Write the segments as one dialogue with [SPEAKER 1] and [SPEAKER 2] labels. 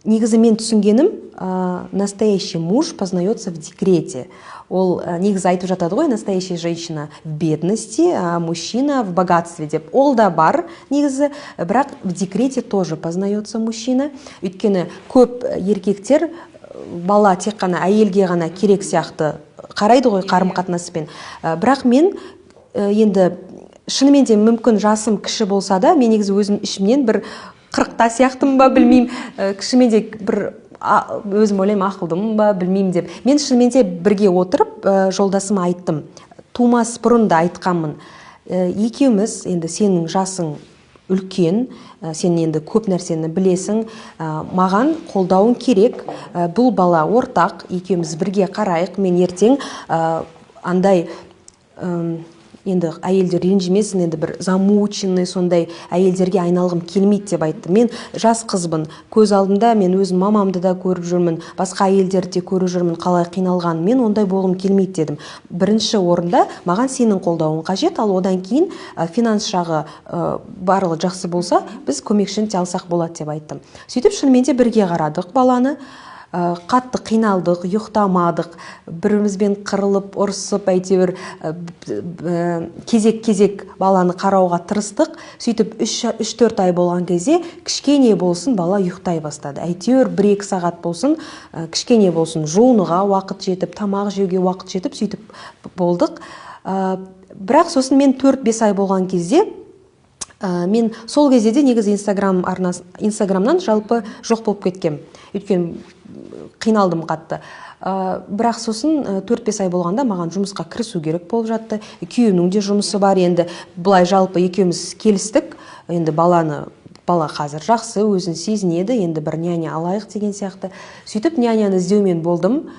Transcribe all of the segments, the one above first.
[SPEAKER 1] Негізі мен түсінгенім, настоящий муж познается в декрете. Ол негізі айтып жатады ғой, настоящая женщина в бедности, а мужчина в богатстве деп. Ол да бар негізі, бірақ в декрете тоже познается мужчина. Өйткені көп еркектер бала тек қана әйелге ғана керек сияқты қарайды ғой қарым қатынаспен. Бірақ мен енді шынымен де, мүмкін, жасым кіші болса да, мен негізі өзім ішімнен бір 40-та сияқтымын ба, білмеймін. Кішімен де бір өзім ойлаймын, ақылдымын ба, білмеймін деп. Мен шынымен де бірге отырып, жолдасыма айттым, тумас бұрын да айтқанмын. Екеуміз енді, сенің жасың үлкен, сен енді көп нәрсені білесің, маған қолдауың керек. Бұл бала ортақ, екеуміз бірге қарайық. Мен ертең андай енді әйелдер ренжімесін, енді бір замученный сондай әйелдерге айналғым келмейді деп айттым. Мен жас қызбын, көз алдымда мен өзім мамамды да көріп жүрмін, басқа әйелдерді де көріп жүрмін қалай қиналғанын. Мен ондай болғым келмейді дедім. Бірінші орында маған сенің қолдауың қажет, ал одан кейін финанс жағы, барлығы жақсы болса, біз көмекшіні де алсақ болады деп айттым. Сөйтіп шынымен де бірге қарадық баланы. Қатты қиналдық, ұйықтамадық, бірімізбен қырылып, ұрысып, әйтеуір кезек кезек баланы қарауға тырыстық. Сөйтіп 3-4 ай болған кезде кішкене болсын бала ұйықтай бастады, әйтеуір 1-2 сағат болсын, кішкене болсын жуынуға уақыт жетіп, тамақ жеуге уақыт жетіп, сөйтіп болдық. Бірақ сосын мен 4-5 ай болған кезде, мен сол кезде де негізі Инстаграм арнасы, Инстаграмнан жалпы жоқ болып кеткем, өйткені қиналдым қатты. Бірақ сосын 4-5 ай болғанда маған жұмысқа кірісу керек болып жатты, күйеуімнің де жұмысы бар. Енді былай жалпы екеуміз келістік енді, баланы, бала қазір жақсы өзін сезінеді, енді бір няня алайық деген сияқты. Сөйтіп няняны іздеумен болдым.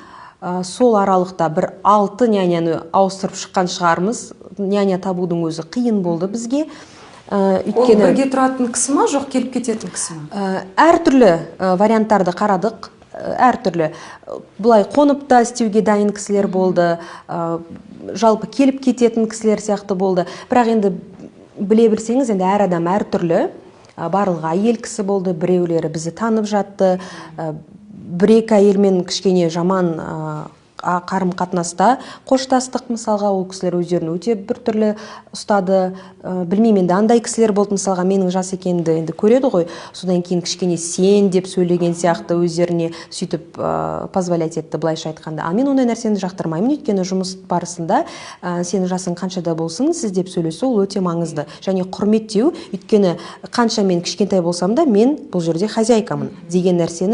[SPEAKER 1] Сол аралықта бір алты няняны ауыстырып шыққан шығармыз. Няня табудың өзі қиын болды бізге.
[SPEAKER 2] Ол
[SPEAKER 1] өйткені
[SPEAKER 2] бірге тұратын кісі ма, жоқ келіп кететін кісі ма?
[SPEAKER 1] Әртүрлі варианттарды қарадық, әртүрлі. Былай қонып та істеуге дайын кісілер болды, жалпы келіп кететін кісілер сияқты болды. Бірақ енді біле білсеңіз, енді әр адам әртүрлі. Барлығы әйел кісі болды, біреулері бізді танып жатты. Бір екі әйелмен кішкене жаман қарым қатынаста қоштастық. Мысалға, ол кісілер өздерін өте біртүрлі ұстады. Білмеймін енді, андай кісілер болды, мысалға, менің жас екенімді енді көреді ғой, содан кейін кішкене сен деп сөйлеген сияқты өздеріне сөйтіп позволять етті былайша айтқанда. А мен ондай нәрсені жақтырмаймын, өйткені жұмыс барысында сенің жасың қаншада болсын, сіз деп сөйлесу ол өте маңызды және құрметтеу, өйткені қанша мен кішкентай болсам да, мен бұл жерде хозяйкамын деген нәрсені.